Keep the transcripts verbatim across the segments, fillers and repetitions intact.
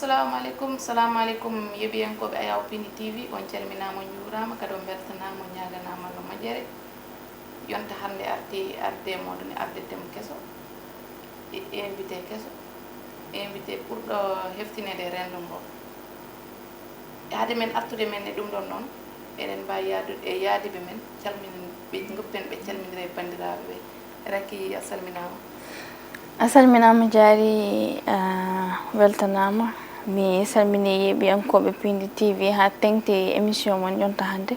Salamu aleykum, salamu aleykum, yeɓiyankooɓe Ayaw Pindi T V, on calminaama, on njuuraama, kadi on mbeltanaama, on ñaaganaama Allah moƴƴere. Yonta hannde arti arde mooɗon e arde temo keso, e invité keso, invité ɓurɗo heftineede e renndo ngo. E hade men artude men e ɗum ɗon noon, eɗen mbaawi yaadude e yaadiiɓe men, calminen ɓe, ngoppen ɓe calmindira e banndiraaɓe ɓe. Racky, a salminaama. A salminaama, jaari, a weltanaama. Mi salmini yeeɓiyankooɓe Pindi T V haa teŋti émission mon yonta hannde.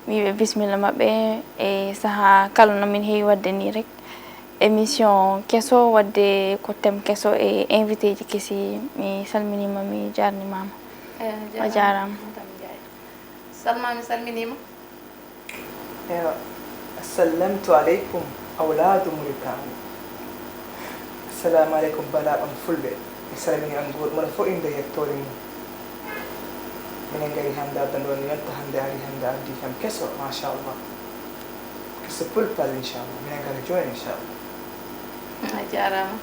Mi wiɓe bisimilla maɓɓe e sahaa kala no min heewi waɗde nii rek. Émission keso, waɗde ko thème keso e invité ji kesi. Mi salminiima, mi jaarnimaama. Eh, A jaaraama. Salma, mi salminiima. Ewa, assallamtu aleykum, awlaadu Muritani. Assalamu aleykum, bandiraaɓe am fulɓe. Mi salmini on gooto mono fof innde e yettoore mum. Minen ngari hannde addan ɗon yonta hannde, ari hannde addi kam keso, machallah. Keso pulpal, inchallah. Minen ngara jooni, inchallah. A jaaraama.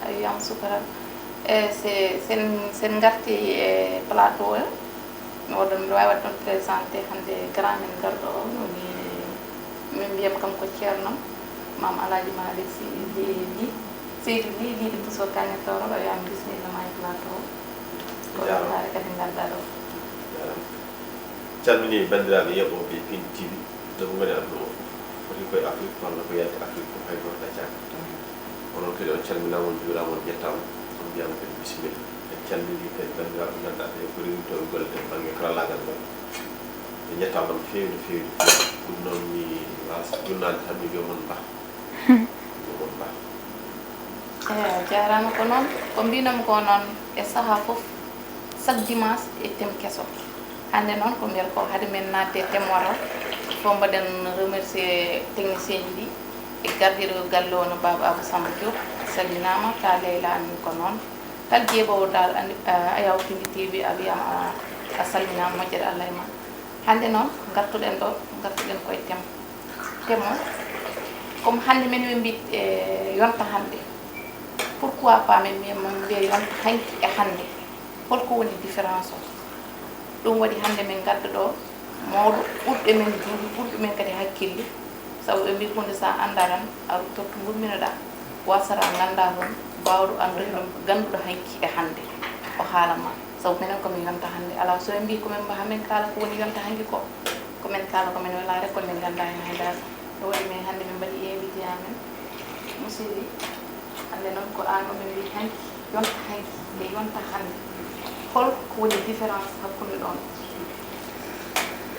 A wiyaama sukara. E se, sen, sen ngarti e plateau o, oɗon, mbiɗa waawi waɗde on présenté hannde grand men garɗo o, woni, min mbiyam kam ko Ceerno Maam Alaaji Maalik Sy Ly, Seydou Ly, Ly de Bousso Kaña Tooro. A wiyaama bisimilla ma e plateau o. Ko Jaaraama. Weltaare kadi ngarɗaa ɗo. Jaaraama. Calmini banndiraaɓe yeeɓooɓe Pindi T V, ɗo ɓe ngoni aduna o fof. Foti koye Afrique, kono ko yalti Afrique fof, hay gooto ɗaccaaka. Onon kadi on calminaama, on njuuraama, on njettaama, on mbiyaama kadi bisimilla. En calminii kadi banndiraaɓe ɓe ngannduɗaa ɓe ko rewintooɓe golle ɗe bannge karallaagal ngal. En njettaama no feewi, no feewi, no feewi. Ɗum noon mi waasa junnaade tan mi wiya mon mbah. Mo Ba. Eey, a jaaraama. Ko noon, ko mbiinoo-mi ko noon, e sahaa fof, chaque dimanche e thème keso. Hannde noon, ko mbiyata ko hade men naatde e thème o taw, fof mbaɗen remercier technicien ji ɗi e gardiiɗo galle o, no Baaba Abou Samba Diop, salminaama, ka Leyla Anne ko noon. Kala jeeɓoowo Daal Andi, a, Ayaw Pindi T V, a wiyaama, a, a salminaama, moƴƴere Allah e ma. Hannde noon, ngartuɗen ɗo, ngartuɗen koye thème. Thème o, comme hannde men wi mbi, e, yonta hannde. Pourquoi pas men mbiya, men mbiya yonta hanki e hannde? Holko woni différence o? Ɗum waɗi hannde men ngadda ɗo mawɗo ɓurɗo men juuɗe, ɓurɗo men kadi hakkille. Sabu ɓe mbi huunde sa anndaa tan, a ruttorto ngummineɗaa, wasata nganndaa toon baawɗo anndude ɗum, gannduɗo hanki e hannde, o haala ma. Sabu minen ko min yonta hannde alaa. So en mbi ko min mbaha min kaala ko woni yonta hanki ko, ko min kaala ko min welaa rek, kono min nganndaa heen hay dara. Ɗum waɗi min hannde min mbaɗi invité amen, musidɗi. Hannde noon ko aan o min mbi hanki, yonta hanki e yonta hannde. Hol ko woni différence hakkunde ɗoon?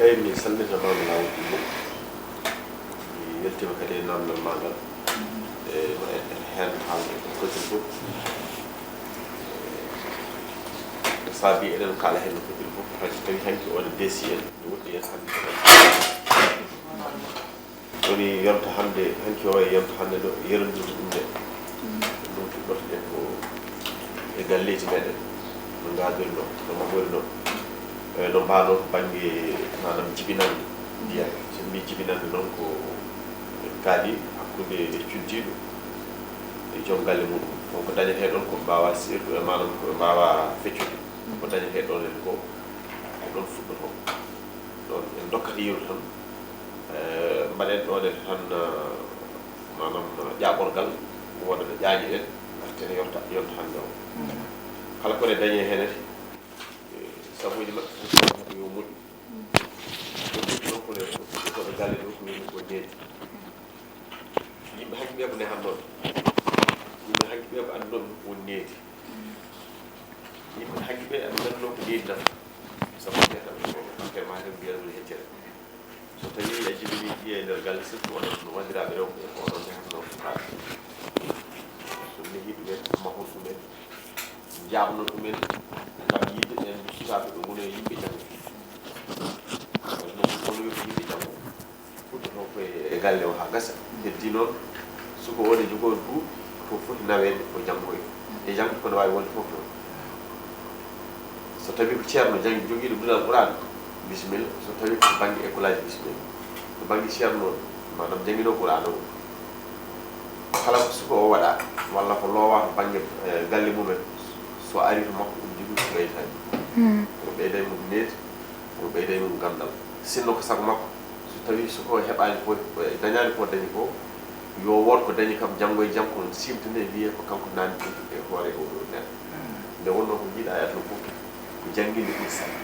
Eey, mi salminiima ma laawol ɗum. Mi weltiima kadi e naamndal maa ngal. E, no en, en heen haalde ko foti fof. E, ko saabii eɗen kaala heen no foti fof. Hay so tawii hanki o ne deesi en, no woɗɗi en hannde. Woni yonta hannde, hanki o e yonta hannde ɗo, yerondirde ɗum nde. Ɗum fuɗɗoto ɗen ko e galleeji meɗen, no ngaadori no, no mbaɗori no. E, no mbaano ko bannge, maanaam, jibinannde ndiyam. So mi jibinannde noon ko en kaali hakkunde e cuddiiɗo e joom galle muɗum. Ko, ko dañetee ɗoon ko mbaawa seertude, maanaam ko ɓe mbaawa feccude. Ko dañetee ɗoon en ko, ko ɗoon fuɗɗotoo. Ɗoon en ndokkata yeru tan. Eh, mbaɗen ɗoon e tan, eh, maanaam, eh, ƴaaɓorgal, wooda ɗo ƴaaƴeɗen, ngarten e yonta, yonta hannde o. Kala ko ne dañee heen, eh, sabuuji maɓɓe fof ko yo moƴƴu. Ko ɗum ɗoon ko ne, ko galle ɗo ko woni ko needi. Yimɓe hanki ɓe ko nehan noon. Yimɓe hanki ɓe ko anndunoɓe ko woni needi. Yimɓe hanki ɓe ɓe ngannduno ko needi nafa. Sabu neɗɗo ko affaire ma tan mbiyan woni heccere. So tawii a jibini ɗi e nder galle, surtout onon no wanndiraaɓe rewɓe ɓe, ko onon nehatnoo ko kala. So nehi ɗumen, mahon ɗumen, njaabnon ɗumen, ngam yiɗde ɓeen sukaaɓe ɓe ngoni yimɓe janngo. Kono noon, kono yo ko yimɓe janngo. Fuɗɗotoo ko e galle o haa gasa. Heddii noon, suka o ne jogoo du ko foti naweede, o janngoya. E janngo ko ne waawi wonde fof noon. So tawii ko ceerno janngi, jogiiɗo duɗal Quraan, bisimilla. So tawii ko bannge écolage, bisimilla. Ko bannge ceerno, maanaam jannginoo Quraan o, kala ko suka o waɗa, walla ko loowa to bannge, eh, galle mumen, so ari to makko, ɗum jogii Ɓeytaani. Kono ɓeyday mum needi, kono ɓeyday mum ganndal. Sinno ko sago makko, so tawii so ko heɓaani ko, dañaani ko dañi ko, yo wood ko dañi kam, janngo e jam ko noon siimtinde, wiyee ko kanko naamndi e hoore oo ɗoo neɗɗo. Nde wonnoo ko njiiɗaa e aduna fof, ko jannginde ɓuri saɗde.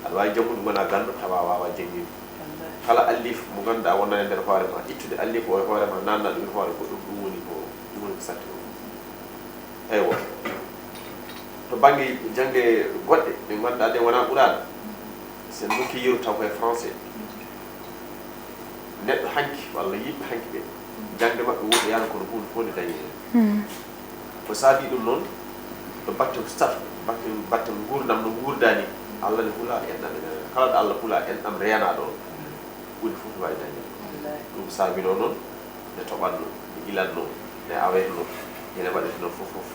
Aɗa waawi janngude, wona ganndo, tawa a waawaa jannginde. Kala alliif mo ngannduɗaa wonaa e nder hoore ma, ittude alliif o e hoore ma, naamnaa ɗum e hoore goɗɗo, ɗum woni ko, ɗum woni ko saɗde ko. Eywa. To bannge jannge goɗɗe ɗe ngannduɗaa ɗe wonaa Qur'aana, so en ndokki yeru taw koye français. Neɗɗo hanki walla yimɓe hanki ɓe, jannde maɓɓe woɗɗoyaani kono huunde fof nde dañi heen. Ko saabii ɗum noon, to batte sato, batte, batte nguurndam no nguurdaa ni, Allah ne hula enɗam e reenaade. Kala ɗo Allah hula enɗam reenaa ɗoon, huunde fof ne waawi dañeede. Ɗum saabinoo noon, nde toɓatnoo, nde ilatnoo, nde awetnoo, ene waɗetnoo fof fof.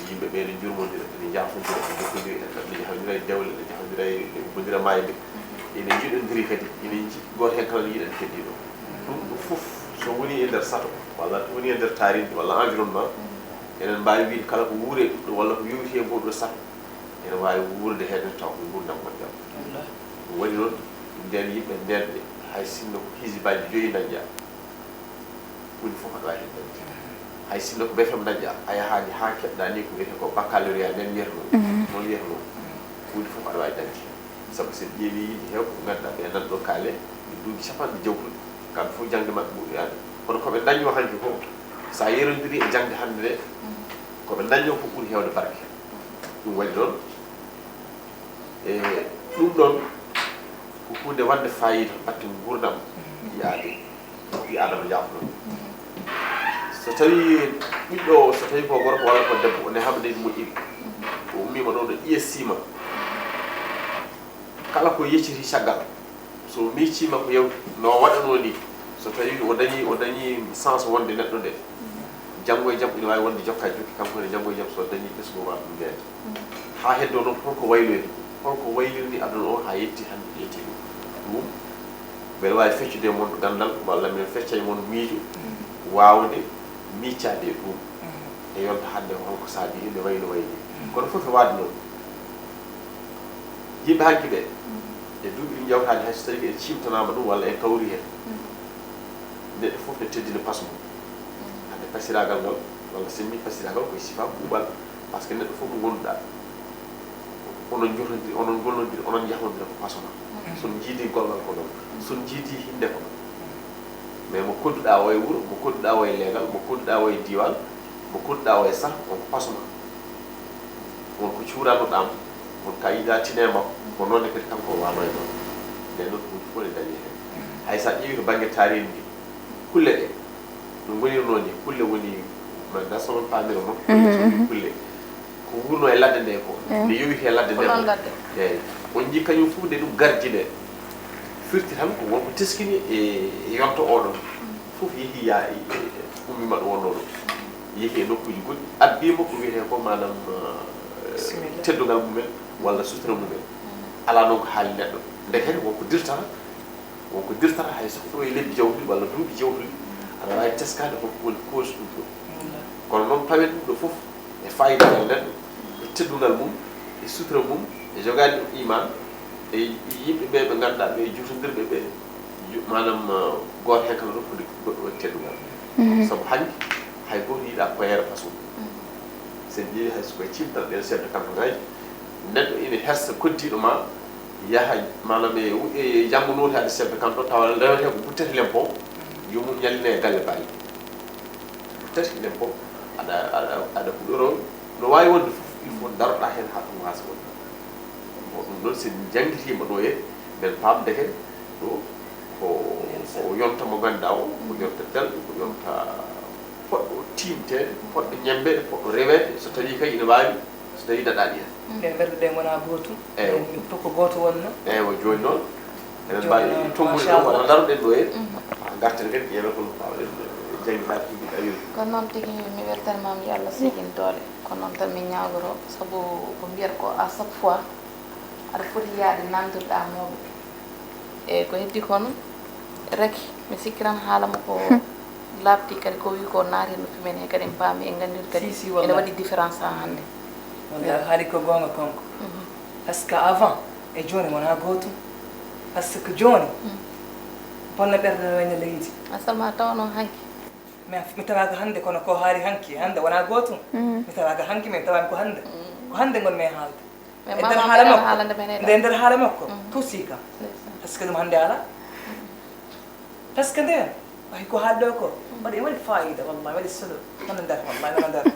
Yimɓe ɓe ene njurmondira, ene njaafondira, ene njokkondira, ene jahondira e dewle, ene jahondira e, ene ubbondira maayɓe. Ene njiɗondiri kadi, ene nji-, gooto heen kala ne yiɗani keddiiɗo. Ɗum ɗum fof, so woni e nder sato, walla woni e nder taarindi, walla environnement, enen mbaawi wiyde kala ko wuuri e ɗum ɗo, walla ko yowiti e ngol ɗo sato, ene waawi wuurde heen taw ko nguurndam moƴƴam. Ɗum waɗi noon, ndeen yimɓe ndeen ɓe, hay sinno ko hizibaaji joyi dañƴaa, huunde fof aɗa waawi heen dañde. Hay sinno ko B F M dañƴaa, a yahaani haa keɓɗaa ni ko wiyetee ko baccalauréat, ndeen wiyata noon, noon wiyata noon, huunde fof aɗa waawi dañde. Sabu so en ƴeewii yimɓe heewɓe ɓe ngannduɗaa ɓe nan ɗo kaale, ɓe duuɓi capanɗe jawtuɗe, kamɓe fof jaŋde maɓɓe ɓuri yaade. Kono ko ɓe dañnoo hanki ko, so a yerondirii e jaŋde hannde nde, ko ɓe dañnoo ko ɓuri heewde barke. Ɗum waɗi noon, e ɗum ɗoon ko huunde waɗde faayiida batte nguurndam ɓii aadama, ɓii aadama yaafno. So tawii ɓiɗɗo o, so tawii ko gorko walla ko debbo, o nehaama nehdi moƴƴiri, o ummiima ɗo, no ƴiye siima, kala ko yecciti caggal, so miijiima ko yawti, no o waɗanoo ni, so tawii o dañii, o dañii sens wonde neɗɗo nde, janngo e jam ina waawi wonde jokka jokki, kanko ne janngo e jam so dañii ɓesngu ma ɗum jeeyata. Haa heddoo noon, holko wayloyri, holko waylirni aduna o haa yetti hannde, yetti ɗum? Ɗum, mbeɗa waawi feccude e mon ganndal, walla mi fecca e mon miijo, waawde miijaade e ɗum. E yonta hannde, holko saabii nde wayi no wayi ni. Kono fof e waade noon, yimɓe hanki ɓe, e duuɓi ɗi njawtaani hay so tawii en ciimtanaama ɗum walla en kawri heen, neɗɗo fof ne teddina paso mum. Hannde pasiraagal ngal, walla so en mbii pasiraagal, ko e sifaa ɓuuɓal, par ce que neɗɗo fof mo ngonnduɗaa, onon njotondiri, onon ngollondiri, onon njahondira ko paso ma. So on njiidi gollal ko noon, so on njiidi hinnde ko noon. Mais mo kodduɗaa o e wuro, mo kodduɗaa o e leegal, mo kodduɗaa o e diiwaan, mo kodduɗaa o e sah, on ko paso ma. On ko cuuranoɗaa mo, on ka yiɗaa tine makko, ko noon ne kadi kanko o waano e noon. Nden noon ko huunde fof ne dañi heen. Hay so a ƴeewi to bannge taariindi ndi, kulle ɗe, no ngonirnoo ni, kulle woni, ma nda so on paamira mo, kulle so woni kulle. Ko wuurno e ladde nde ko, nde yowiti e ladde nde ko. Eeyi. On njii kañum fof nde ɗum gardi nde. Firti tan ko wonko teskini e, e yonto oɗon. Fof yehi ya-, e, e, ummiima ɗo wonnoo ɗo. Yehi e nokkuuji goɗɗi, abbiima ko wiyetee ko maanaam, eh, teddungal mumen walla sutura mumen. Alaa noon ko haali neɗɗo. Ndekete wonko dirtata, wonko dirtata hay so ko ɗo e lebbi jawtuɗi walla duuɓi jawtuɗi, aɗa waawi teskaade holko woni cause ɗum ɗo. Kono noon pawen ɗum ɗo fof e faayidagal neɗɗo, e teddungal mum, e sutura mum, e jogaade ɗum iman, e yimɓe ɓe ɓe ngannduɗaa ɓe juutondirɓe ɓe, ju-, maanaam, uh, gooto heen kala rokkude goɗɗo on teddungal. Sabu hanki hay gooto yiɗaa koyeere façon. So en ƴeewi hay so koye cimtal ɗen chef de canton ngaji, neɗɗo ina hersa koddiiɗo ma, yaha maanaam e, e janngo nootaade chef de canton, tawa rewetee ko buttete lempon, joomum ñalline e galle baali. Buttete lempon, aɗa, aɗa, aɗa huɗoroo, no waawi wonde fof, il faut daroɗaa heen haa ɗum waasa wonde. Bon, ɗum noon, so en janngitiima ɗo e, men paam ndeke ɗo ko, ko yonta mo ngannduɗaa o, ko yonta belɗo, ko yonta poɗɗo tiimteede, poɗɗo ñemmbeede, poɗɗo reweede, so tawii kay ina waawi, so tawii daɗaani heen. Ɗe ɓerɗe ɗe ngonaa gootum. Eewa. Ɗum fof ko gooto wonno. Eewa, jooni noon, eɗen mbaawi tonngudi ɗo, walla ndaroɗen ɗo e, ngarten kadi ƴeewen hol ko mbaawɗen janngidaade ɗum ɗawirde. Kono noon tigi, mi weltaniima, yo Allah seegin doole. Kono noon tan min ñaagoroo, sabu ko mbiyata ko, à chaque fois, aɗa foti yahde nandirɗaa mawɓe. Eeyi, ko heddi kon rek, mi sikki tan haala mo ko laaɓti kadi, ko wi ko naati e noppi men he kadi, en paami, en nganndiri kadi. Si, si, ene wallahi. Waɗi différence haa hannde. Wallaahi, haali ko goonga kanko. Parce que avant e jooni wonaa gootum. Parce que jooni, bonna ɓerɗe no wayno leydi. Asalma taw noon hanki. Mais mi tawaaka hannde, kono ko haali hanki, hannde wonaa gootum. Mi tawaaka hanki, mais tawaami ko hannde. Ko hannde ngon mi e haalde. E nder haala makko, nde nder haala makko, tuusi kam. Parce que ɗum hannde alaa. Parce que ndeen, wahi ko haalɗo ko, waɗi, waɗi fayida, wallahi, waɗi solo. Nana nder, wallahi, nana nder.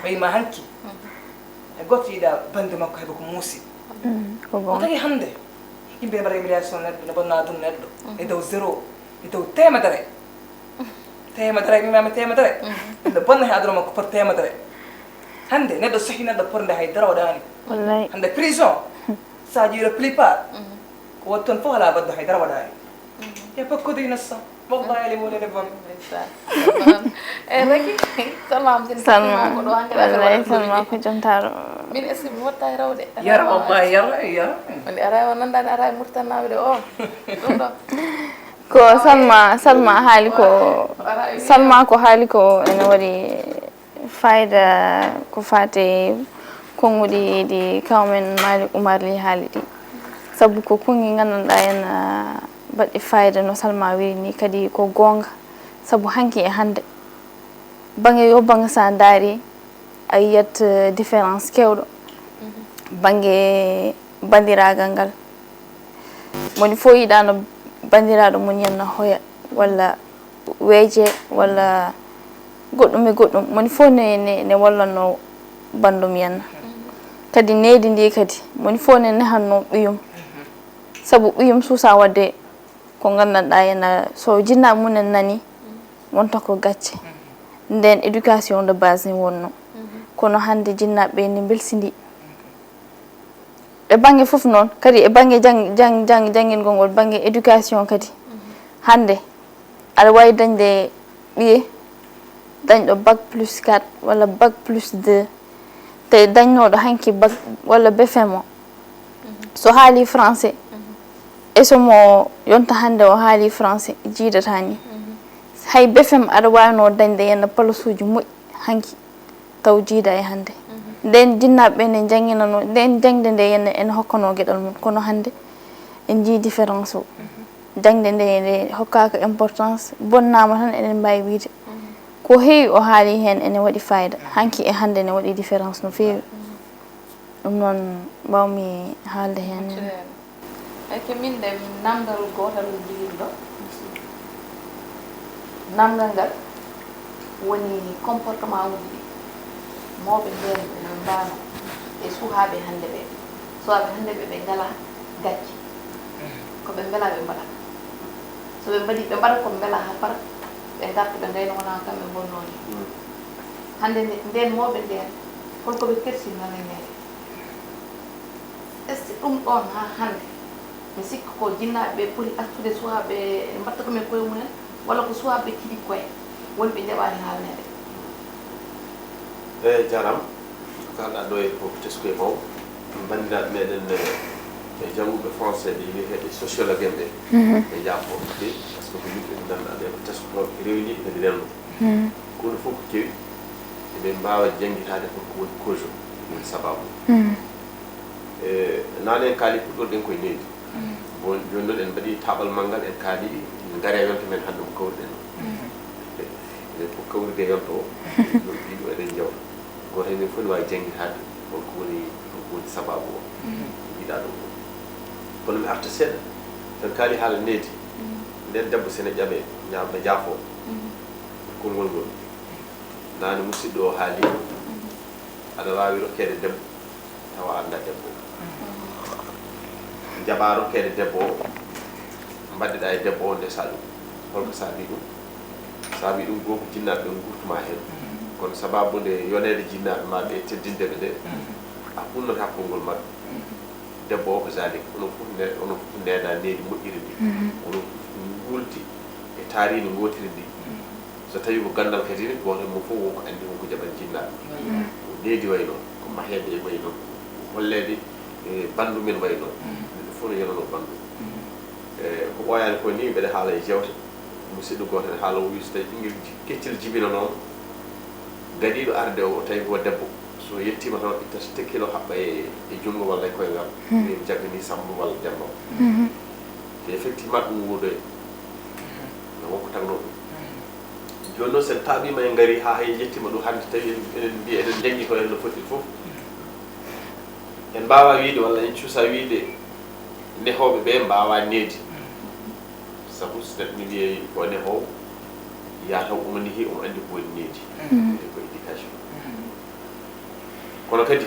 Wayi ma hanki. E goto yiɗa bande makko heɓa ko muusi. Ko tagi hannde, yimɓe mbaɗa humiliation neɗɗo, ne bonna aduna neɗɗo. E dow zéro, e dow temedere. Temedere, mi mami temedere. Ne bonna he aduna makko por temedere. Hannde, neɗɗo sohi neɗɗo por nde hay dara waɗaani. Wallahi. Hannde prison, ça dure la plupart. Ko waɗi toon fof alaa baɗɗo hay dara waɗaani. Il y a beaucoup d'innocents. Wallahi, les mots, les bonnes. Ndeysaan. Eyi, Raky, Salma am, sen Salma, ko ɗo hannde wallahi, Salma ko joom taaro. Min, est-ce que mi watta e rawde? Yara, wallahi, yara, yara. Woni ara o nanndaani ara e Murtannaaɓe de o. Ɗum ɗo. Ko Salma, Salma haali ko, Salma ko haali ko ene waɗi fayida ko faati e konnguɗi ɗi kaw men Malick Oumar Ly haali ɗi. Sabu ko konngi nganndanɗaa en, ah, baɗɗi fayida no Salma wiri ni, kadi ko goonga. Sabu hanki e hannde, bannge yo bannge, so a ndaari, a yiyat, eh, différence keewɗo bannge banndiraagal ngal. Moni fof yiɗaano banndiraaɗo mum yenna hoya, walla weeje, walla goɗɗum e goɗɗum. Moni fof ne, ne, ne wallanno banndum yenna. Kadi nehdi ndi kadi, moni fof ne nehanno ɓiyum. Sabu ɓiyum suusa waɗde ko nganndanɗaa ena, so jinnaaɓe mum en nani, wonta ko gacce. Nden éducation de base ne wonno. Kono hannde jinnaaɓe ɓe ne mbelsindi. E bannge fof noon, kadi e bannge jang-, jang-, jang-, janngingol ngol, bannge éducation kadi. Hannde, aɗa waawi dañde ɓiye dañɗo bac plus quatre walla bac plus deux, te dañnooɗo hanki bac walla B F M o, so haali français, e so mo yonta hannde o haali français, jiidata ni. Hay B F M aɗa waawnoo dañde yenna palasuuji moƴƴi hanki. Taw jiida e hannde. Nden jinnaaɓe ɓe ne njannginanoo, nden jaŋde nde ene, ene hokkanoo geɗal mum. Kono hannde en njii différence o. Jaŋde nde, nde hokkaaka importance, bonnaama tan eɗen mbaawi wiyde. Ko heewi o haali heen ene waɗi fayida. Hanki e hannde ne waɗi différence no feewi. Ɗum noon mbaawmi haalde heen. Eke min de, namdal gootal on jogii ɗo. Namdal ngal woni comportement uji ɗi mawɓe ndeen ɓe no mbaano e suhaaɓe hannde ɓe. Suhaaɓe hannde ɓe, ɓe ngalaa gacce. Ko ɓe mbela ɓe mbaɗa. So ɓe mbaɗi, ɓe mbaɗa ko mbela haa para, ɓe ngarta ɓe ngayna wonaa kamɓe mbonnoo ni. Hannde nde-, ndeen mawɓe ndeen, holko ɓe kersi nananeede? Est-ce que ɗum ɗoon haa hannde, mi sikka ko jinnaaɓe ɓe poti artude suwaaɓe ene mbaɗta ko men koye mumen, walla ko suwaaɓe ɓe kiɗi koye, woni ɓe njaɓaani haalneede? Eeyi, jaaraama. Ko kaalɗaa ɗo e ko teskoy maw. Banndiraaɓe meɗen, e, e jannguɓe français ɓe wiyeteeɓe sociologue en ɓe, ɓe njaafo ɓe, par ce que ko yimɓe ɓe ngannduɗaa ɓe ko teskotooɓe, rewniiɓe kadi renndo. Kono fof ko kewi, eɓe mbaawa janngitaade ko ko woni cause o, ko woni sababu. E, naane en kaali puɗɗorɗen koye nehdi. Bon, jooni noon en mbaɗii taaɓal manngal, en kaali ngare yonta men hannde mo kawruɗen o. Eɗen fof kawrude yonta o, no mbiɗo eɗen njawta. Gooto e men fof ne waawi janngitaade holko woni, holko woni sababu o. Mbiɗa ɗum ɗo. Kono mi arta seeɗa, so en kaali haala nehdi, nden debbo so ene ƴaɓe, ña-, ɓe njaafo. Konngol ngol. Naane musidɗo o haali, aɗa waawi rokkeede debbo, tawa a anndaa debbo o. Njaɓaa rokkeede debbo o, mbaɗdeɗaa e debbo o, ndesaa ɗum. Holko saabii ɗum? Saabii ɗum, goo ko jinnaaɓe ɓe nguurtuma heen. Kono sabaabu nde yoneede jinnaaɓe ma ɓe, teddinde ɓe nde, a hunnotaako konngol maɓɓe. Debbo o ko zaalik, onon fof ne-, onon fof needaa nehdi moƴƴiri ndi. Onon fof nguurdi e taariindi ngootiri ndi. So tawii ko ganndal kadi ne, gooto e mon fof won ko anndi, won ko jaɓan jinnaaɓe. Ko nehdi wayi noon, ko maheede e wayi noon, ko holleede, e, banndu men wayi noon. Neɗɗo fof no yonanoo banndu. E, ko ɓooyaani ko nii, mbeɗa haala e jeewte. Musidɗo gooto ene haala, o wii so tawii ɓinngel ji-, keccel jibinanoo mo, gadiiɗo arde o, o tawi ko debbo. So yettiima toon, ittata tekkino haɓɓa e, e junngo walla e koyngal. Min jagganii Sammba walla Demmba. Te effectivement ɗum wuudoyi. No wonko tagnoo ɗum. Jooni noon, so en taaɓiima en ngarii haa hay en yettiima ɗo hannde, tawi en, enen mbiya eɗen njanngi ko en no foti fof. En mbaawaa wiyde walla en cuusaa wiyde nehooɓe ɓee mbaawaa needi. Sabu so neɗɗo ne wiyee ko nehoowo, yaa taw omo nehii, omo anndi ko woni needi. Wiyetee ko éducation. Kono kadi,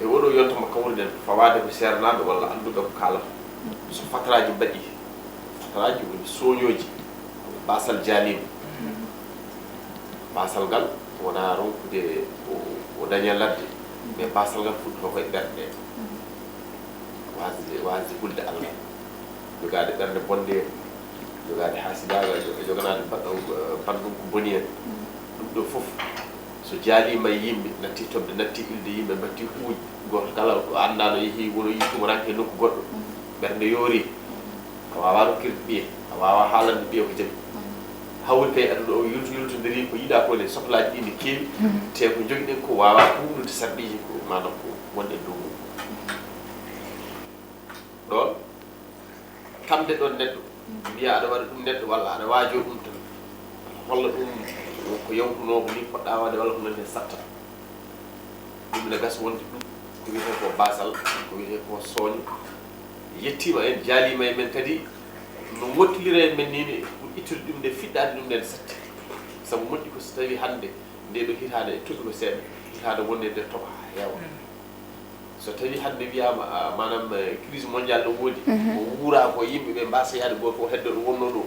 e oɗo yonta mo kawruɗen, fawaade ko seernaaɓe walla annduɓe ko kaalata. So fataraaji mbaɗii, fataraaji woni sooñooji, baasal jaaliima. Baasal ngal wonaa ronkude o, o daña ladde, mais baasal ngal fuɗɗotoo ko e ɓerɗe. Waasde, waasde hulde Allah, jogaade ɓernde bonde en, jogaade haasidaagal, jo-, joganaade ba-, eh, banndum ko boni en. Ɗum ɗo fof, so jaaliima e yimɓe, natti toɓde, natti ilde, yimɓe mbattii kuuƴ, gooto kala ko anndaa no yehi, wono yii tumuranke e nokku goɗɗo, ɓernde yoori, a waawaa rokkirde ɓiye, a waawaa haalande ɓiye ko jaɓi. Hawri kay aduna o yulto-, yultondirii ko yiɗaa ko ne, sohlaaji ɗi ne keewi, te ko njogiɗen ko waawaa huuɓnude sarɗiiji ko maanaam ko wonɗen dow mum. Ɗoon, tamde ɗoon neɗɗo, mbiya aɗa waɗa ɗum neɗɗo walla aɗa waajoo ɗum tan, holla ɗum ko yawtunoo ko nii poɗɗaa waɗde walla ko nanndi e satta. Ɗum ene gasa wonde ɗum ko wiyetee ko baasal, ko wiyetee ko sooño. Yettiima en, jaaliima e men kadi, no moƴƴolira e men nii ne, pour ittude ɗum nde, fiɗɗaade ɗum nde, ne satti. Sabu moƴƴi ko so tawii hannde ndee ɗoo hitaande e toɓi ko seeɗa, hitaande wonde nde toɓa haa heewa. So tawii hannde wiyaama, ah, maanaam, eh, crise mondiale no woodi, ko wuuraa ko, yimɓe ɓe mbaasa yahde gooto fof heddo ɗo wonnoo ɗo.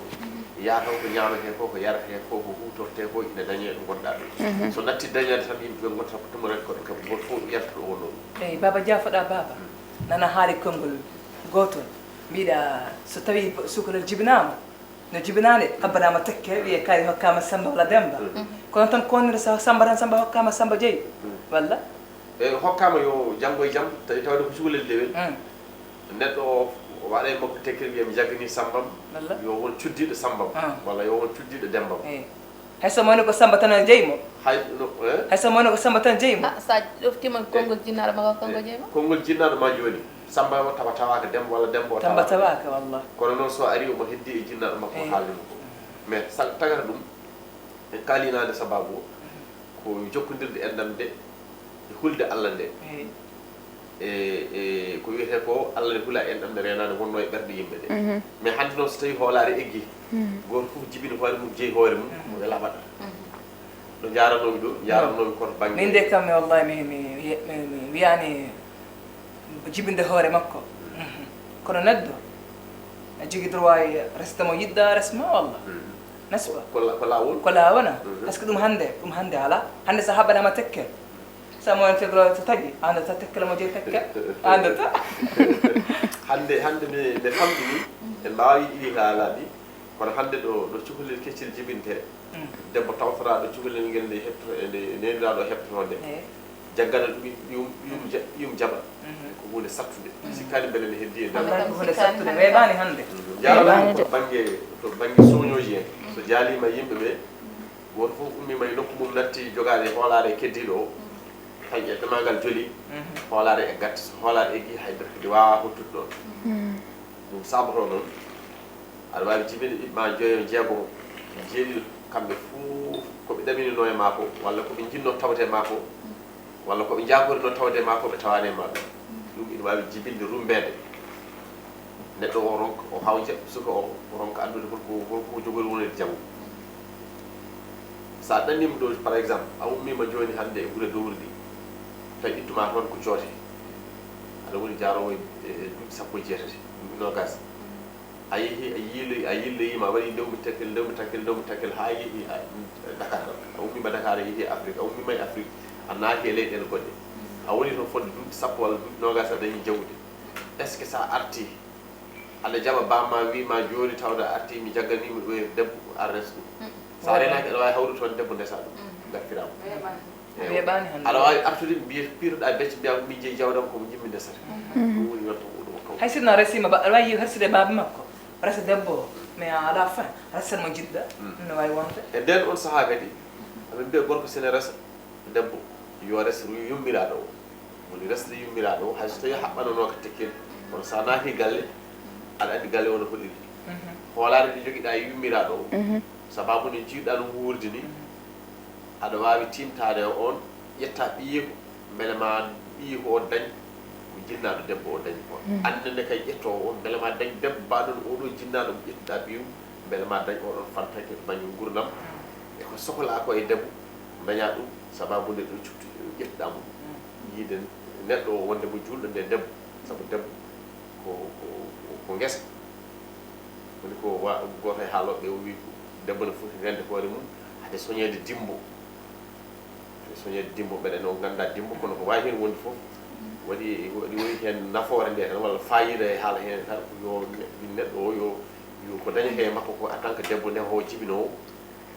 Yaa taw ko ñaametee ko, ko yaretee ko, ko huutortee ko, ina dañee ɗo ngonɗaa ɗo. So natti dañaade tan, yimɓe ɓe ngonta ko tumuranke, ko ɓe kam gooto fof yarata ɗo wonnoo ɗo. Eyi, Baaba, jaafoɗaa, Baaba. Nana haali konngol gootol. Mbiɗa, so tawii sukalel jibinaama, no jibinaande, habbanaama tekke, wiyee kaari hokkaama Sammba walla Demmba. Kono tan ko wonde so Sammba tan, Sammba hokkaama Sammba Jeyi, walla? E hokkaama yo janngo e jam, tawi tawde ko cukalel dewel. Neɗɗo o, o waɗa e makko tekkere, wiya mi jagganii Sammbam, walla? Yo won cuddiiɗo Sammbam, walla yo won cuddiiɗo Demmbam. Eyi. Hay so mawni ko Sammba tan jeyi mo. Hay no, eh? Hay so mawni ko Sammba tan jeyi mo. Ah, so a ɗoftiima konngol jinnaaɗo ma ko kanko jeyi mo? Konngol jinnaaɗo ma jooni, Sammba o tawa tawaaka Demba walla Demba o tawaaka. Tawaaka, wallah. Kono noon so ari omo heddi e jinnaaɗo makko, haalni mo ko. Mais sa-, tagata ɗum, en kaalinaade sababu o, ko jokkondirde enɗam nde e hulde Allah nde. Eyi. E, e ko wiyetee ko Allah ne hula enɗam nde reenaande wonnoo e ɓerɗe yimɓe ɗe. Mais hannde noon so tawii hoolaare eggii, gooto fof jibini hoore mum, jeyi hoore mum, ko welaa mbaɗa. Ɗo njaaranoomi ɗo, njaaranoomi ko to bannge. Min de kam, mi wallahi, mi, mi, mi, mi, mi wiyaani jibinde hoore makko. Kono neɗɗo a jogii droit resde mo yiɗɗa resma, wallah. N'est-ce pas? Ko la-, ko laawol. Ko laawol, na? Parce que ɗum hannde, ɗum hannde alaa. Hannde so haɓɓanaama tekke, so mo en tegro so tagi, a anndataa tekke la mo jeyi tekke. A anndataa. Hannde, hannde mi, mi famɗini, en mbaawi ɗi haalaaji. Kono hannde ɗo, ɗo cukalel keccel jibintee, debbo tawtoraaɗo cukalel ngel nde heɓto-, nde neeniraaɗo heɓtotoo nde, jaggana ɗum, ɗum, ɗum ja-, ɗum jaɓa. Ko huunde sattunde. Sikkaani mbele ne heddii e nder. Wallahi ko huunde sattunde, weeɓaani hannde. Njaaraama to bannge, to bannge sooñooji en. So jaaliima yimɓe ɓe, gooto fof ummiima e nokku mum, natti jogaade hoolaare keddiiɗo o. Tawi e demagal joli, hoolaare e gatti, so hoolaare eggii, hay dara kadi waawaa hottude ɗoon. Ɗum saabotoo noon, aɗa waawi jibinde ɓiɓɓe ma joyo, jeegomo, jeeɗiɗo, kamɓe fof ko ɓe ɗaminino e maa ko, walla ko ɓe njinnoo tawde e maa ko, walla ko ɓe njaagorinoo tawde e maa ko, ɓe tawaani e maa ɗum. Ɗum ina waawi jibinde, rummbeede. Neɗɗo o ronka, o hawja suka o, o ronka anndude holko, holko jogori wonde janngo. So a ɗanniima ɗo, par exemple, a ummiima jooni hannde e gure dowri ɗi, tawi ittu ma toon ko joote. Aɗa woni jaaroowo e, e duuɓi sappo e jeetati, duuɓi noogaas. A yehi, a yiiloyi, a yilloyiima, a waɗi ndewmi takkel, ndewmi takkel, ndewmi takkel, haa yehi a, Dakar. A ummiima Dakar, a yehi Afrik, a ummiima e Afrik, a naati e leyɗeele goɗɗe. A woni toon fodde duuɓi sappo walla duuɓi noogaas, a dañi jawdi. Est-ce que so a artii, aɗa jaɓa baaba ma, wii ma jooni tawde a artii, mi jagganiima ɗo e debbo, a resa ɗum? So a reenaaki, aɗa waawi hawrude toon debbo, ndesa ɗum, ngartira mo. Weeɓaani. Eey. Weeɓaani hannde. Aɗa waawi artude, mbiye, piiroɗaa becce, mbiyaa ko min jeyi jawdam, ko mo njiɗmi ndesata. Ɗum woni yonta ko ɗum o kaw. Hay si no resiima ba-, aɗa waawi harsude baaba makko, resa debbo o, mais à la fin, resat mo njiɗɗa. Ɗum no waawi wonde. E ndeen oon sahaa kadi, amin mbiya gorko so ene resa debbo, Yo resru yummiraaɗo o. Woni resde yummiraaɗo o, hay so tawii haɓɓanonooka tekkere, kono so a naati galle, aɗa anndi galle o no hoɗiri. Hoolaare nde njogiɗaa e yummiraaɗo o, sababu nde njiɗɗaa ɗum wuurde ni, aɗa waawi tiimtaade e oon, ƴetta ɓiyiiko, mbele ma ɓiyiiko o dañ ko jinnaaɗo debbo o dañi ko. Aan nene kay ƴettoowo o, mbele ma dañ debbo baaɗo no oɗo jinnaaɗo mo ƴettuɗaa ɓiyum, mbele ma dañ oɗon fantake to bannge nguurndam. E ko sohlaa ko e debbo, dañaa ɗum, sababu nde ɗum cukti ƴettuɗaa mo ɗum. Yiide neɗɗo o wonde mo juulɗo nde debbo, sabu debbo ko, ko, ko, ko ngesa. Woni ko wa-, gooto e haalooɓe o wi ko debbo ne foti rende hoore mum, hade soñeede dimbo. Hade soñeede dimbo, mbeɗa anndi on nganndaa dimbo, kono ko waawi heen wonde fof, waɗi, waɗi, waɗi heen nafoore nde tan, walla faayiida e haala heen tan, yo ne-, neɗɗo o yo, yo ko dañetee e makko ko en tant que debbo nde o jibinoowo,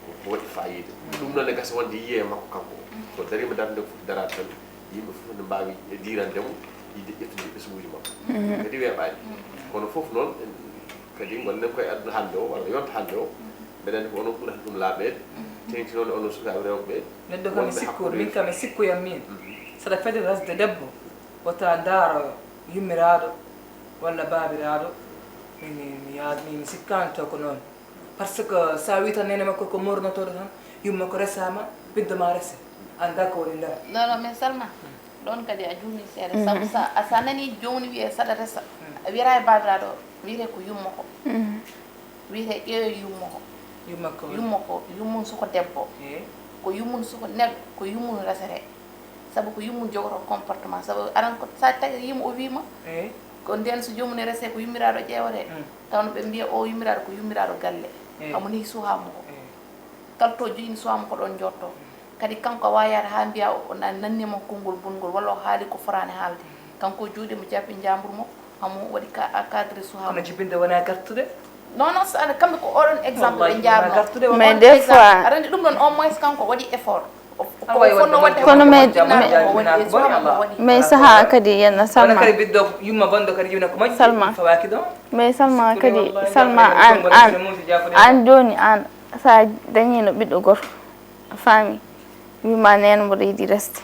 ko, ko waɗi faayiida. Ɗum noon ne gasa wonde yiyee e makko kanko o. So dariima darnde nde foti daraade tan, yimɓe fof ne mbaawi diirande mo, yiɗde ƴettude ɓesnguuji makko. Kadi weeɓaani. Kono fof noon, en, kadi ngonɗen koye aduna hannde o, walla yonta hannde o, mbeɗa anndi ko onon ɓurata ɗum laaɓeede. Teeŋti noon e onon sukaaɓe rewɓe ɓe. Neɗɗo kam e wonɓe sikku, hakkunde min kam e sikku yam min. Saɗa fedde resde debbo, wota ndaaro yummiraaɗo walla baabiraaɗo. Min, mi, mi yaa-, mi, mi sikkaani taw ko noon. Par ce que so a wii tan neene makko ko mornotooɗo tan, yumma ko resaama, ɓiɗɗo ma rese. Annda ko woni nder. Non, non, mais Salma, ɗoon kadi a juumii seeɗa. Sabu sa, a, sa nanii joomum wiyee saɗa resa, a wiyata e baabiraaɗo o, wiyetee ko yumma ko. Wiyetee ƴeewe yumma ko. Yumma ko woni? Yumma ko, yummum so ko debbo. Eey. Ko yummum so ko neɗɗo, ko yummum resete. Sabu ko yummum jogotoo comportement. Sabu aran ko sa tagi yimo o wiima, eey, ko ndeen so joomum ne resee ko yummiraaɗo ƴeewetee. Tawno ɓe mbiya o yummiraaɗo ko yummiraaɗo galle. Eey. Hamo nehi suhaa mo ko. Eey. Kala to joƴini suhaa mo ko ɗoon jooɗotoo. Kadi kanko a waawaa yahde haa mbiya o na-, nanni mo konngol bongol walla o haali ko foraani haalde. Kanko o jooɗii mo jappi njaambur mo, hamo waɗi ka-, a cadre suhaa mo. Kono jibinde wonaa gartude? Non, non, so aɗa, kamɓe ko oɗon exemple ɓe njaarnoo. Mais des fois aɗa anndi ɗum ɗoon au moins kanko o waɗi effort. O, o, ko o fotnoo waɗde. Kono mais, mais sahaa kadi yenna Salma. Kadi ɓiɗɗo yumma bonɗo kadi yumna ko moƴƴi. Salma. Fawaaki ɗoon. Mais Salma kadi, Salma, aan, aan, aan jooni, aan, so a dañiino ɓiɗɗo gorko, a faami, wiima neene mboɗo yiɗi resde.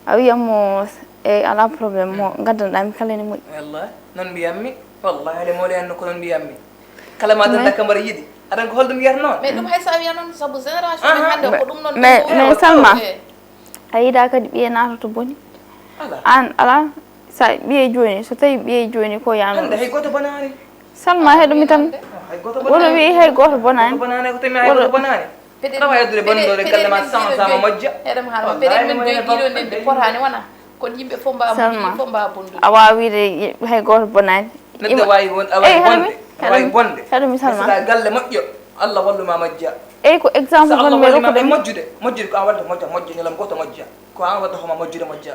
A wiyan mo, "Eey, alaa problème, mo ngaddanɗaa mi kala ene moƴƴi." Wallahi, noon mbiyammi. Wallahi, hade mo leyanno ko noon mbiyammi. Kala ma danda ka mbaɗa yiɗi. Aɗa ko holɗum wiyata noon? Mais ɗum hay so a wiya noon, sabu génération men hannde o ko ɗum noon. Mais, mais Salma, a yiɗaa kadi ɓiye naata to boni? Alaa. Aan, alaa, so a ɓiye jooni, so tawii ɓiye jooni ko yaano. Hannde hay gooto bonaani. Salma, heɗumi tan. Hay gooto bonaani. Woto wiyi hay gooto bonaani. Gooto bonaani, ko tawii hay gooto bonaani. Aɗa waawi addude bonannde galle ma sans sama majja. Eɗen haala, peut-être min joyi ɗiɗo nden ɗi potaani wona. Kono yimɓe fof mbaawa moƴƴude, fof mbaawa bondude. A waawi wiide hay gooto bonaani. Neɗɗo waawi won-, a waawi bonde, a waawi bonde. Haɗumi Salma. Saɗa galle moƴƴo, Allah wallu ma majja. Eyi, ko exemple woni mi rokkude. Moƴƴude, moƴƴude ko an waɗata moƴƴa, moƴƴa, ñalawma gooto moƴƴa. Ko an waɗata hooma moƴƴude moƴƴa.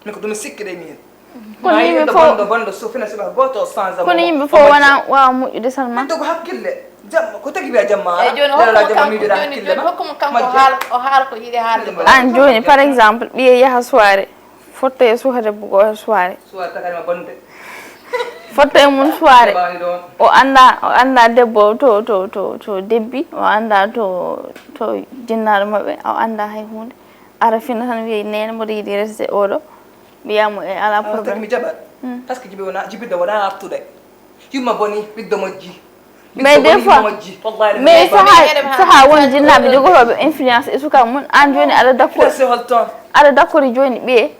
Min ko ɗum mi sikki de min. Kono yimɓe fof bonɗo, bonɗo sufina suka gooto o change. Kono yimɓe fof wona waawa moƴƴude Salma. Ɓe dogo hakkille. Jamma, ko tagi wiya jamma ala? Eyi, jooni hokkuma kanko, jooni, jooni hokkuma kanko o haala, o haala ko yiɗi haalde ko. Aan jooni, par exemple, ɓiye yaha soirée, fotta e suka debbo goo e soirée. Soirée tagani ma bonde. Fotta e mum soirée. O annda, o annda debbo to, to, to, to debbi, o annda to, to jinnaaɗo maɓɓe, o annda hay huunde. Ara fina tan wiya, "Neene, mboɗo yiɗi resde oɗo." Mbiya mo, "E, alaa problème." Tagi mi jaɓat. Parce que jibi wona, jibinɗo wona artude. Yumma boni, ɓiɗɗo moƴƴi. Mais des fois, mais saha, saha won jinnaaɓe jogotooɓe influence e suka mum, aan jooni aɗa d'accord. Aɗa d'accord jooni ɓiye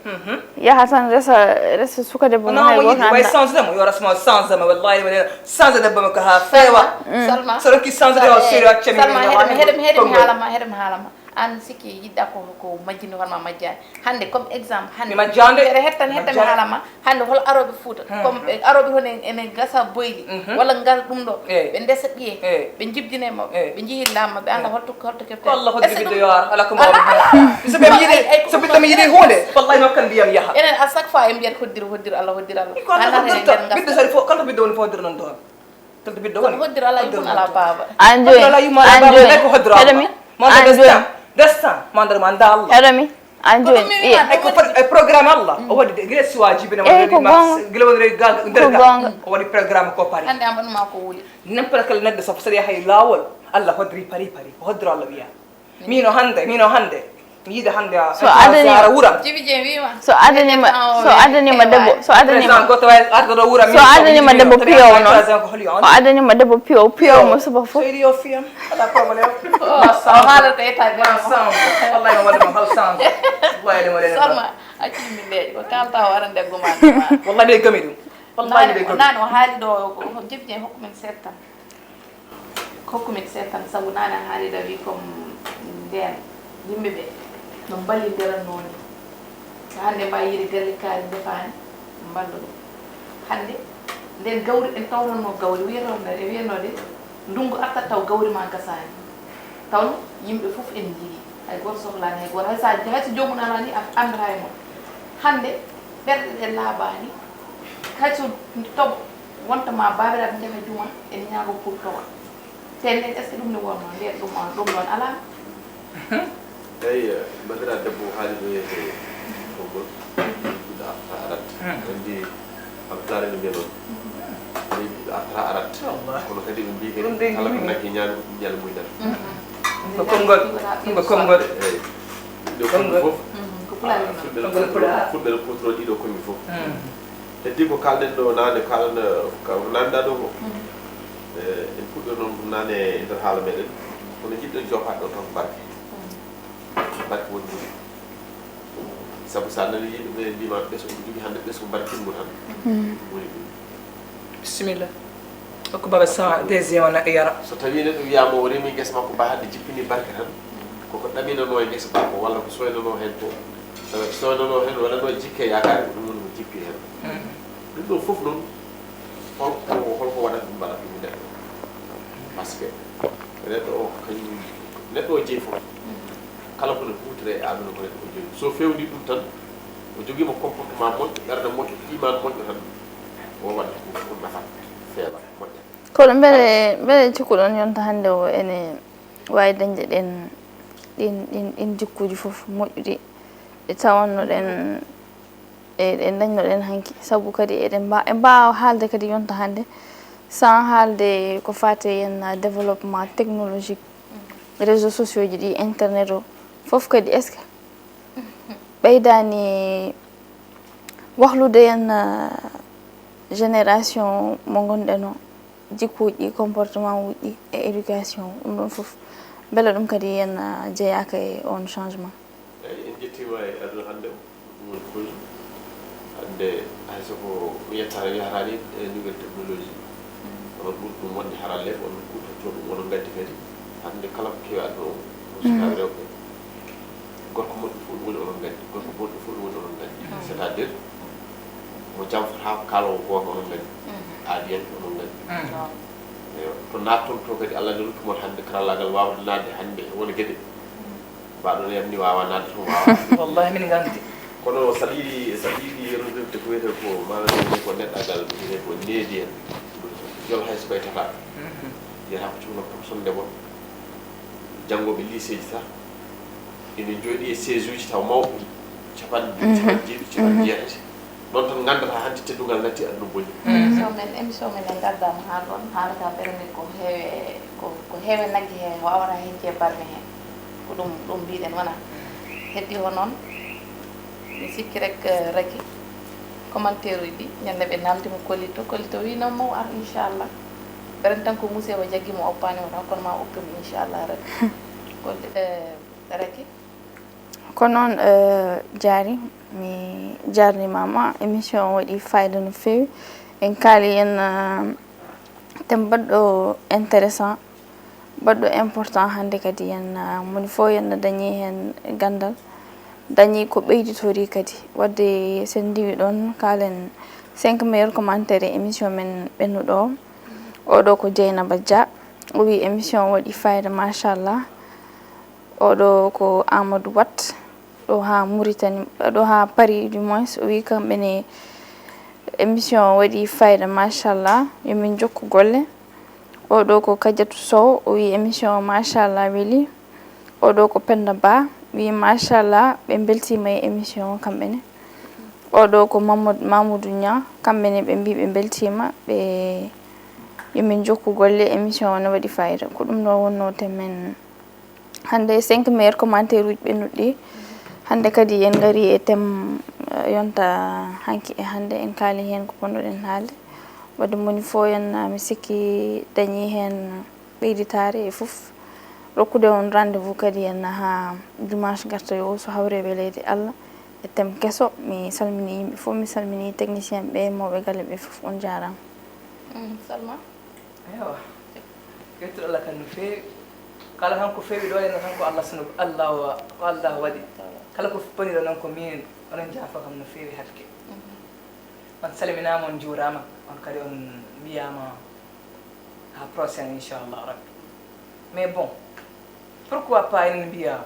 yaha tan resa, resa suka debbo mum hay gooto annda. Way changé mo, yo resmo changé mo, wallahi mi change debbo mo ko haa feewa. Salma. So ronki changé o sérieux acca mi. Salma, heɗem, heɗem, heɗem haalama, heɗem haalama. Aan sikki yiɗɗa ko, ko majjinde hoore ma majjaani. Hannde comme exemple, hannde. Mi majjaani. Hettan, hettan haala ma. Hannde hol arooɓe Fuuta? Comme ɓe arooɓe hono en, ene gasa boyli, walla ngal ɗum ɗo. Eey. Ɓe ndesa ɓiye. Eey. Ɓe njibdina e mawɓe. Eey. Ɓe njiyi laamma, ɓe annda holto, holto keɓte. Ko Allah hoddiri ɓiɗɗo yo ar, alaa ko mbaawmi heen. So ɓe mi yiɗi, so ɓiɗɗo mi yiɗi huunde, wallahi mi hokkan mbiyam yaha. Enen à chaque fois en mbiyat hoddiro, hoddiro Allah, hoddiro Allah. Ko Allah hoddirta. Ɓiɗɗo so ari fof, kala to ɓiɗɗo woni fof hoddiro noon toon. Kala to ɓiɗɗo woni. Hoddiro alaa yumma alaa baaba. Aan jooni, aan jooni, heɗo mi? Aan jooni. Destin, mandar ma annda Allah. Heɗo mi? Aan jooni, ɓiye. E ko foti, e programme Allah. O waɗi de, gila si waajibi na. Eyi, ko goonga. Gila woni ga, nder ga. O waɗi programme ko pari. Hannde am ɓanma ko wuli. N'importe quel neɗɗo so, so yahay laawol, Allah hoddiri pari, pari. Ko hoddiro Allah wiya. Mino hannde, mino hannde. Mi yiɗa hannde a So a adani- ara wuram. Jibi Dieng wiima. So adanima, so adanima debbo, so adanima, Président goto wawi arde ɗo wuram. So adanima debbo piyowo noon. Président ko holi on? O adanima debbo piyowo, piyowo mo suba fof. So yiɗi yo fiyam, ala problème. O haalata état de. Ensemble. Wallahi mo waɗa mo hol sens. Wallahi mo waɗa. Sorma, acci min leeƴi. Ko kalta o arande guma. Wallahi mi gami ɗum. Wallahi mi gami. Nani o haali ɗo ko Jibi Dieng hokku min seeɗa tan. Hokku min seeɗa tan, sabu naane a haalii ɗa wii comme ndeen yimɓe ɓe no mballindiranoo ni. So hannde mbaa yiide galle kaari ndefaani, mballa ɗum. Hannde ndeen gawri en tawrannoo gawri, wiyetoo nde, e wiyatnoo de ndunngu artat taw gawri maa gasaani. Tawno yimɓe fof en njiyii, hay gooto sohlaani hay gooto. Hay so a, hay so joomum alaa ni a anndataa e mum. Hannde ɓerɗe ɗe laaɓaani, hay so toɓo wonta ma baabiraaɓe njaha juma, ene ñaago pour toɓa. Te nden, est-ce que ɗum ne wonno nden ɗum on, ɗum ɗon alaa? Eyi, banndiraaɗo debbo o haali ɗo e konngol, ɓiɗɗo artata arat. Hmm. Anndi Abdulaare ne mbiya noon, leydi ɓiɗɗo artata arat. Wallahi. Kono kadi ɓe mbii kadi ɗum de kala ko nagge ñaami ko ɗum ñala muydal. Mhm. Ko konngol, ko konngol. Eyi. Ɗo konngol fof. Mhm. Ko Pulaar. Ah, wiyno. Fulɓe no, konngol Pulaar. Fulɓe no kuutoroo ɗiɗo konngi fof. Mhm. Heddii ko kaalɗen ɗo naane, kaalɗen, ko naamndaa ɗo ko. Mhm. Eh, en puɗɗii noon ɗum naane e nder haala meɗen. Kono njiɗɗen joofaade ɗo tan ko barke. Mhm. Barke woni ɗum. Sabu so a nanii yimɓe ɓe mbiima ɓesngu ko jogii hannde, ɓesngu barkingu tan. Mhm. Woni ɗum. Bisimilla. Hokku Baba Sama deuxième o na yara. So tawii neɗɗo wiyaama o remi ngesa makko ba hannde jippini barke tan, koko ɗaminanoo e ngesa ba ko walla ko soynanoo heen ko, eh, soynanoo heen walla no jikke yaakaari ko ɗum woni ko jippi heen. Mhm. Ɗum ɗo fof noon, holko, holko waɗata ɗum mbaɗa ɗum neɗɗo? Parce que neɗɗo o kañum, neɗɗo o jeyi fof, kala ko no huutore e aduna ko neɗɗo o jeyi. So fewndi ɗum tan, o jogiima comportement moƴƴo, ɓernde moƴƴo, iman moƴƴo tan, o waɗata ko, ko nafata, feewa, moƴƴa. Kono mbele, mbele cikkuɗon yonta hannde o ene waawi dañde ɗen, ɗin, ɗin, ɗin jikkuuji fof moƴƴuɗi ɗi tawannoɗen, e ɗe dañnoɗen hanki? Sabu kadi eɗen mba-, en mbaawa haalde kadi yonta hannde sans haalde ko faati e yen développement technologique, réseaux sociaux ji ɗi, internet o, fof kadi, est-ce que ɓeydaani wahlude en, ah, génération mo ngonɗen o, jikkuuji ɗi, comportement uji ɗi e éducation, ɗum ɗon fof, mbele ɗum kadi en, ah, jeyaaka e on changement? Eyi, en njettiima e aduna hannde o, ɗum woni koyɗum. Hannde hay so ko mi yettaani, mi yahataani e nouvelle technologie. Onon ɓuri ɗum wonde haralleeɓe, onon kuutortoo ɗum, onon nganndi kadi hannde kala ko kewi aduna o, ko sukaaɓe rewɓe, gorko moƴƴo fof ɗum woni onon nganndi, gorko bonɗo fof ɗum woni onon nganndi. C'est-à-dire, mo janfata ko kaaloowo gooto onon nganndi, aadiyanke onon nganndi. Eyo, to naatton to kadi, Allah ne ruttu mon hannde karallaagal waawde naatde hannde e won geɗe. Mbaɗo ne yamni wawa nadde toon wawa. Wallahi min nganndi. Kono saɗa yiɗi, saɗa yiɗi yewtidde ko wiyetee ko maanaam wiyetee ko neɗɗagal, wiyetee ko needi en. Jol hay so ɓay tata. Mhm. Wiyata ko cuuno profession nde won. Janngooɓe lycée ji sah. Ene njooɗi e siège uji taw mawɓe. Capanɗe, mhm, capanɗe jeeɗiɗi, capanɗe jeetati. Ɗon tan nganndata hanti teddungal natti aduna boni. Mhm. Émission men, émission men en ngaddaama haa ɗoon. Haalata ɓernde ko heewe, ko, ko heewe nagge he, wawata heen jeebarmi heen. Ko ɗum, ɗum mbiɗen wona. Heddi ho noon, mi sikki rek, eh, Raky, commentaire uji ɗi, ñande ɓe namdi mo Kolito. Kolito wi noon mo ar inchallah. Ɓeren tan ko musewo jaggi mo oppaani mo tan, kono ma okkam inchallah Raky. Kolli-, eh, Raky. Ko noon, eh, Jaari, mi jaarniima ma. Émission o waɗi fayida no feewi. En kaali en, eh, thème baɗɗo intéressant, baɗɗo important hannde kadi en, eh, moni fof en dañi heen ganndal, dañi ko ɓeyditori kadi. Wadde sen ndiwi ɗoon, kaalen cinq meilleurs commentaires e émission men ɓennuɗo o. Oɗo ko Dieynaba Dia, o wi émission o waɗi fayida, machallah. Oɗo ko Amadou Wat, ɗo haa Mauritanie, ɗo haa Paris du moins, o wi kamɓe ne émission o waɗi fayida, machallah, yo min jokku golle. Oɗo ko Kadiatou Sow, o wi émission o, machallah, weli. Oɗo ko Penda Ba, wi machallah, ɓe mbeltiima e émission o kamɓe ne. Oɗo ko Mamadou, Mamoudou Niang, kamɓe ne ɓe mbi ɓe mbeltiima, ɓe yo min jokku golle, émission o ne waɗi fayida. Ko ɗum ɗo wonno thème men. Hannde cinq meilleurs commentaires uji ɓe nuɗɗi. Hannde kadi en ngari e thème, eh, yonta hanki e hannde en kaali heen ko ponnoɗen haalde. Wadde moni fof en, ah, mi sikki dañi heen ɓeyditaare e fof. Rokkude on rendez-vous kadi en haa dimanche gartoyo o so hawre welayde Allah e thème keso. Mi salmini yimɓe fof, mi salmini technicien ɓe, mawɓe galle ɓe fof, on jaaraama. Mm, Salma? Ewa. Yettude Allah kan no feewi. Kala tan ko feewi ɗo henna tan ko Allah sunu, Allah wa-, ko Allah waɗi. Kala ko boniɗo noon ko min, onon jaafo kam no feewi hakke. Mhm. On salminaama, on njuuraama, on kadi on mbiyaama haa prochaine inchallah rabbi. Mais bon, pourquoi pas enen mbiya,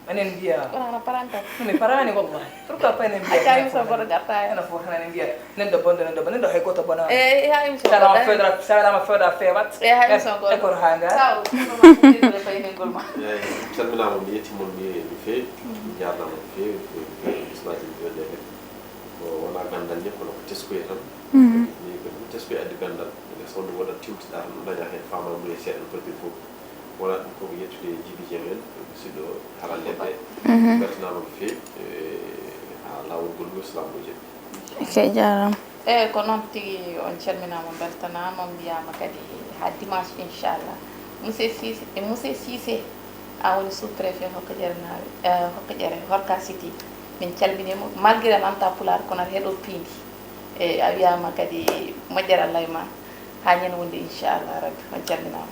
enen mbiya. Kono hano paranta. Mi paraani wallahi. Pourquoi pas enen mbiya? Acca émission goɗɗo garta heen. Enen fof tan enen mbiya neɗɗo bonɗo, neɗɗo bonɗo, neɗɗo hay gooto bonaani. E ha émission goɗɗo. Sawama fewda, sawama fewda fewat. E ha émission goɗɗo. E koto haa ngaa. Saw, ɗum ko fayningol ma. Eeyi, calminaama, mi yetti mon, mi, mi feewi. Njaarnaama no feewi, no feewi, no feewi, bismaaji no feewi, no feewi. Ko wonaa ganndal ni, kono ko teskoye tan. Mhm. Ni ko ɗum teskoye addi ganndal. Ene so wonde wodat tiwtiɗaa tan, dañaa heen faamaamuya seeɗa no foti fof. Wonaa ɗum ko yettude Jibi Jeŋ en, musidɗo haralleeɓe. Mhm. Beltanaama no feewi, e, haa laawol ngol ngol, salaam no jaɓi. Ok, jaaraama. Eeyi, ko noon tigi, on calminaama, on mbeltanaama, on mbiyaama kadi haa dimanche, inchallah. Monsieur Cissé, e Monsieur Cissé, a woni sous-préfet Hokkajere Naawe, eh, Hokkajere, Horka City. Min calminii mo, malgré nanta Pulaar, kono aɗa heɗoo piindi. E a wiyaama kadi moƴƴere Allah e ma. Haa ñande wonde, inchallah rabbi, on calminaama.